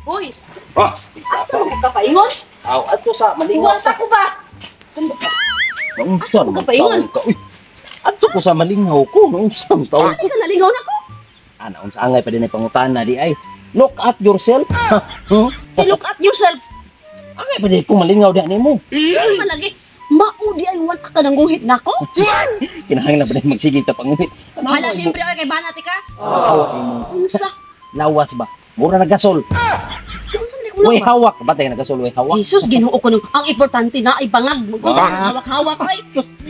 Uy, Ah, asa mo ka paingon? Aw, ato sa malingaw. Iwan ko ba? Unsa Asa mo ka paingon? taon ka? Uy, ato ko sa malingaw ko. Unsa man taon Ay, ka nalingaw na ko. Ana, unsa angay pa din ay pangutana di ay. Look at yourself. Huh? Hey, look at yourself. Angay pa din ko malingaw di nimo. Ano malagi? Maudi ay wan ka nang guhit nako. Kinahanglan pa din magsige ta panguhit. Hala, siyempre ay kay banat ka. Unsa? Lawas ba? Mura na gasol. Unsa man ko Way lawas? hawak ba tayo nagasol way hawak? Jesus, Ginoo ko nung ang importante na ay bangag. Unsa man hawak-hawak ay.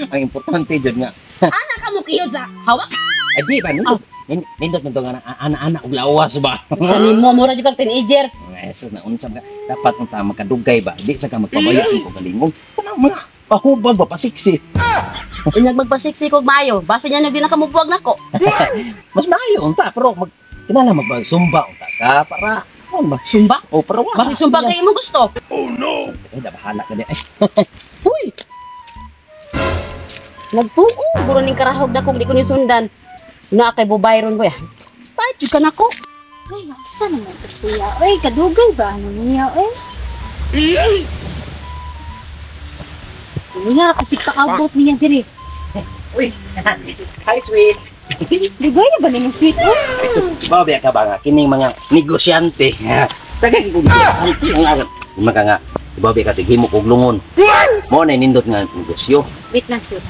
Ang importante jud nga. Ana ka mo kiyod sa hawak. Ay di ba nindot? Nindot nito nga ana-ana og lawas ba? Sa nimo mura jud kag teenager. Jesus na unsa ka dapat unta makadugay ba? Di sa ka magpabaya sa imong kaugalingon. Kanang mga pahubag ba pasiksi. Unyag magpasiksi kog maayo. Basta niya nagdi na kamubuwag nako. Mas maayo unta pero mag kinahanglan magsumba unta ka para ano ba? Sumba? O pero wa. Bakit sumba kay imong gusto? Ay, da bahala ka di. Ay, Huy! Nagtuo, guro ning karahog na kung di ko ni sundan. Na kay Bubayron boy. Pahit jud ka nako. Ay, asa naman to siya? Oy, kadugay ba? Ano niya, oy? Niya kasi kaabot niya diri. Uy. Hi, sweet. Dugay na ba nimong sweet, oy? Ay, so, bawa ka ba nga kining mga negosyante. Tagay ko negosyante ang aral. Mga nga bawa ka tighimo kog lungon. Mo na nindot nga negosyo. Wait lang, sweet.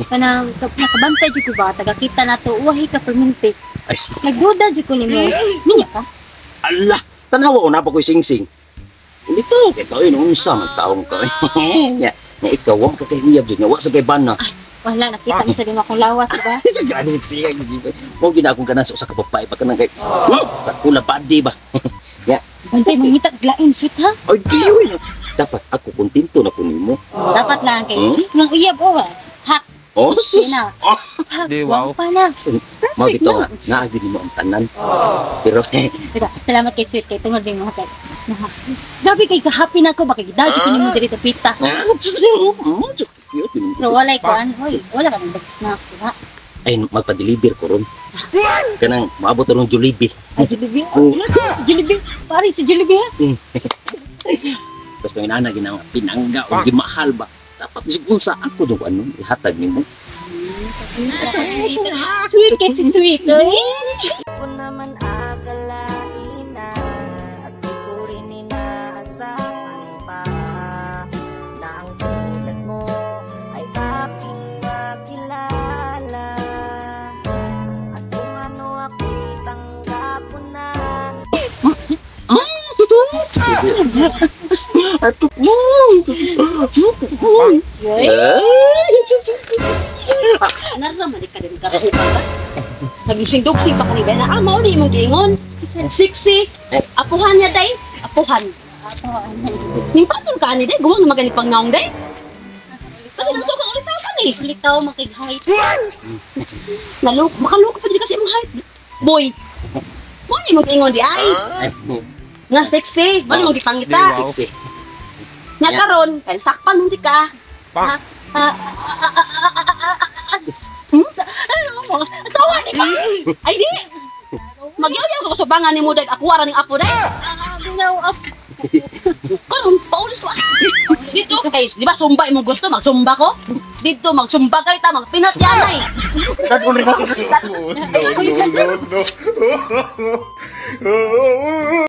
Kanang nakabantay jud ko ba taga kita nato uwahi ka permente. Ay, Nagduda jud ko nimo. Minya ka? Allah, tanawa una pa ko'y singsing. Ulitaw kay kayo nung unsa man taong ka. Nya, nya ikaw wa ka kay miyab jud nga wa sa kay bana. Wala nakita mo sa di akong lawas, di ba? Sa grabe siya. Mo gid akong kanan sa usa ka babae pa kanang kay. Takula body ba. Bantay mangita og lain, sweet ha. Ay di oy. Dapat ako kontento na ko nimo. Dapat lang kay Hmm? nang uyab oh. Ha, Oh, sus. na. Oh, Ha, Di, wow. pa na. mao Perfect bitaw na. nga naa gid nimo ang tanan. Pero Diba? Salamat kay sweet kay tungod din mo kay. Grabe kay ka-happy na ako ba kay gidal jud ko nimo diri pita. Pero walay ko an, hoy, wala ka nang snack, diba? Ay magpa-deliver ko ron. Kanang maabot ron Jollibee. Ay, Jollibee. Oh. Si Jollibee. Pare si Jollibee ha. Basta inana ginawa pinangga o gimahal ba. Dapat bisag unsa ako do ano ihatag nimo. Sweet kay si sweet, oy. Ko naman akalain na at di ko rin inaasahan pa na ang tulad mo ay aking makilala at kung ano ako'y tanggap ko na. Ato mo. Oy. Naraman ka din karahog ka. Nagdusing-dugsing pa kani ba na ah mao ni imong giingon. Sexy. Apuhan niya day. Apuhan. Ato ano. Ning patol ka ani day, guwang na magani pang naong day. Kasi nang ka ulit ka ni. Ulitaw man kay height. Nalok, makaloko pa dili kasi imong height. Boy. Mao ni imong giingon di ay. Nga sexy, mao ni imong gipangita. Di, wow. Sexy. Nya karon, kay sakpan hindi ka. Ah, ah, ah, ah, ah, ah, Ano mo? Asawa ni ka. Ay di. Magyaw-yaw ko sa bangan ni mo day, ako ara ning apo day. Ah, no, up. Karon paulis ko. Dito kay di ba sumba imong gusto magsumba ko? Dito magsumba kay ta magpinat yanay. No, no, no, no.